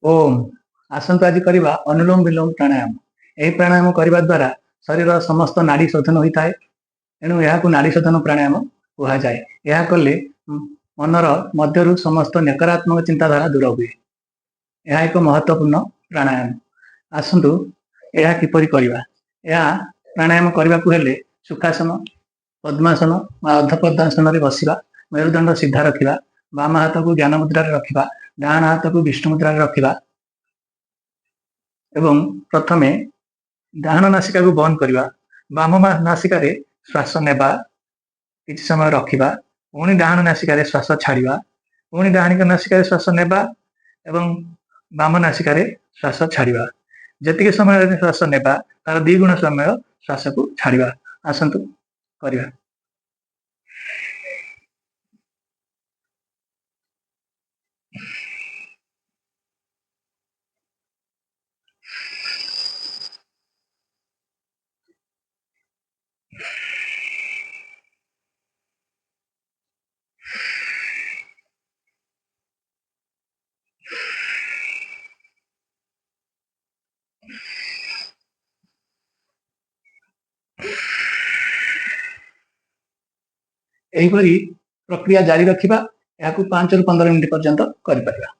ଓମ୍। ଆସନ୍ତୁ ଆଜି କରିବା ଅନୁଲୋମ ବିଲୋମ ପ୍ରାଣାୟାମ। ଏହି ପ୍ରାଣାୟାମ କରିବା ଦ୍ୱାରା ଶରୀରର ସମସ୍ତ ନାଡି ଶୋଧନ ହୋଇଥାଏ। ଏଣୁ ଏହାକୁ ନାଡି ଶୋଧନ ପ୍ରାଣାୟାମ କୁହାଯାଏ। ଏହା କଲେ ମନର ମଧ୍ୟରୁ ସମସ୍ତ ନକାରାତ୍ମକ ଚିନ୍ତାଧାରା ଦୂର ହୁଏ। ଏହା ଏକ ମହତ୍ୱପୂର୍ଣ୍ଣ ପ୍ରାଣାୟାମ। ଆସନ୍ତୁ ଏହା କିପରି କରିବା। ଏହା ପ୍ରାଣାୟାମ କରିବାକୁ ହେଲେ ସୁଖାସନ, ପଦ୍ମାସନ ବା ଅର୍ଦ୍ଧପଦ୍ମାସନରେ ବସିବା, ମେରୁଦଣ୍ଡ ସିଧା ରଖିବା, ବାମ ହାତକୁ ଜ୍ଞାନ ମୁଦ୍ରାରେ ରଖିବା, ଡାହାଣ ହାତକୁ ବିଷ୍ଣୁ ମୁଦ୍ରାରେ ରଖିବା ଏବଂ ପ୍ରଥମେ ଡାହାଣ ନାସିକାକୁ ବନ୍ଦ କରିବା, ବାମ ନାସିକାରେ ଶ୍ୱାସ ନେବା, କିଛି ସମୟ ରଖିବା, ପୁଣି ଡାହାଣ ନାସିକାରେ ଶ୍ୱାସ ଛାଡ଼ିବା, ପୁଣି ଡାହାଣ ନାସିକାରେ ଶ୍ୱାସ ନେବା ଏବଂ ବାମ ନାସିକାରେ ଶ୍ୱାସ ଛାଡ଼ିବା। ଯେତିକି ସମୟ ଶ୍ୱାସ ନେବା ତାର ଦ୍ୱିଗୁଣ ସମୟ ଶ୍ୱାସକୁ ଛାଡ଼ିବା। ଆସନ୍ତୁ କରିବା। ଏହିପରି ପ୍ରକ୍ରିୟା ଜାରି ରଖିବା। ଏହାକୁ 5ରୁ 15 ମିନିଟ୍ ପର୍ଯ୍ୟନ୍ତ କରିପାରିବା।